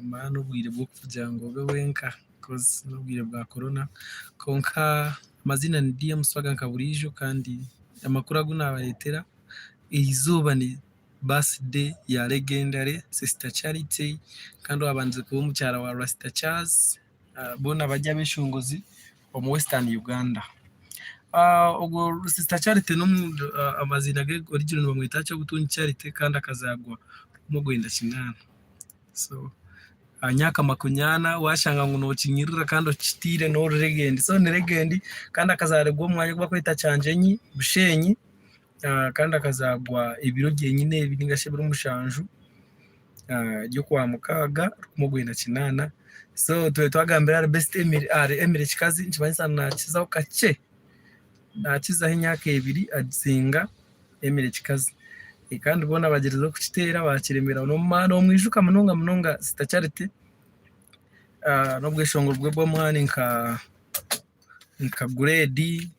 Manya n'obwire bw'okugira ngu obe wenka coz n'obwire bwa korona. Kwonka amaziina ni DM Swaga nka buriijo kandi amakuru agu naabareetera eizooba ni birthday ya legendary Sister Charity kandi owaabandize kuba omukyara wa Rasta Charles. Boona bari abeshongozi omu Western Uganda. Ogwo Sister Charity amaziina ge original nibamweta Kyobutungi Charity kandi akazaarwa omu Ogwenda-kinaana. So aha myaka makunyana waashanga ngu nookinyirira kandi okitiire n'ori legend. So ni legend kandi akazaarirwa omu mwanya ogu barikweta Kyangyenyi, Bushenyi kandi akazaarwa ebiro byenyine ebi nainga shi ebiro mushanju. ry'okwamukaaga rukumi ogwenda kinaana. So twaba twagambira ahari best Emily ahari Emily Kikazi nikimanyisa naakizaho kakye, naakizaho emyaka ebiri agisinga Emily Kikazi. Kandi boona bagyerizeho kukiteera baakiremera. Noomwijuka munonga munonga Sister Charity n'obweshongoro bwe bw'amaani nka nka Grade,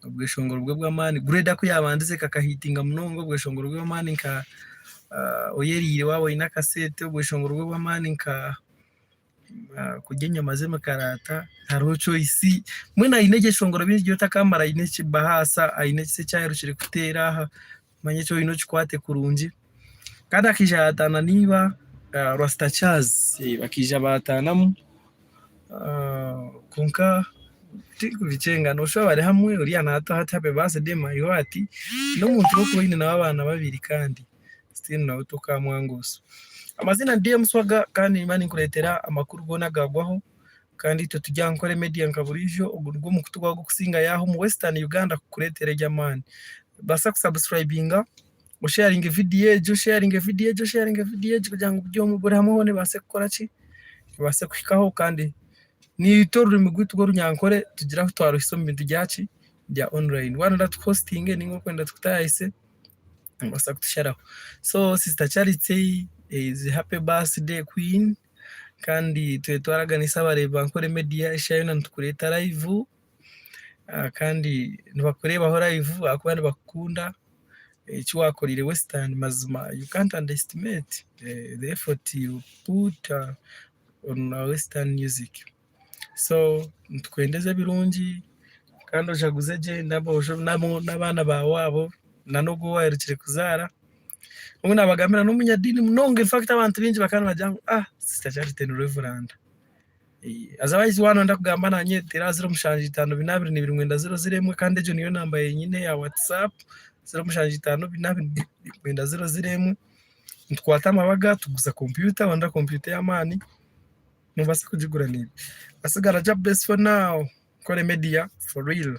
obweshongoro bwe bw'amaani, Grade aku yaabandize kakahiitinga munonga, obweshongoro bwe bw'amaani nka Oyeriire waaba oine akasente, obweshongoro bwe bw'amaani nka Kurya enyama z'emikaraata, hariho Choice, mbwenu aine ebyeshongoro bingi otakamara aine Ekibahaasa, aine ekisi ekyaherukire kuteera aha, manya eki oine okikwate kurungi. Kandi akaija yaataana na iba Rasta Charles bakaija baataanamu kwonka tikubikyenga noshusha bari hamwe oriya naataho ati happy birthday my heart n'omuntu ou orikuba oine nawe abaana babiri kandi still nawe tokamwanguusa. Amaziina ni DM Swaga kandi nimba ninkureetera amakuru goona agaagwaho kandi itwe turi aha Nkore Media nka buriijo ogu nigwo mukutu gwawe ogurikusingayo aha omu Western Uganda kukureetera eby'amaani. Baasa kusubscribinga. Osheyaringe vidiyo egyo, osheyaringe vidiyo egyo, osheyaringe vidiyo egyo kugira ngu buri omwe buri hamwe hoona ebaase kukora ki? Ebaase kuhikaho kandi naitwe orurimi rwaitu rw'orunyankore tugire ahu twaruhisa omu bintu bya ki? Bya online. Waaba nooyenda tukuhositinge nainga orikwenda tukutaayayise, noobaasa kutusharaho. So sister Charity is happy birthday queen kandi itwe twaraganisa abareebi ba Nkore Media eshaaha yoona nitukureeta live kandi nibakureebaho live ahakuba nibakukunda. Eki wakoreire Western mazima you can't underestimate the effort you put on Western music. So nitukwendeza ebirungi kandi ojaguze gye n'abaana baawe abo n'ogu owaherukire kuzaara. Mbwenu nabagambira n'omunyadiini munonga infact abantu baingi bakaba nibagira ngu sister Charity ni reverand. Haza waaheza waaba nooyenda kugamba naanye teera aha 0754229001 kandi egyo niyo namba yenyine eya WhatsApp 0754229001. Nitukwata amabaga tuguza kompyuta waaba nooyenda kompyuta ey'amaani noobaasa kugigura naiwe. Asigara Jabez for now, Nkore Media for real.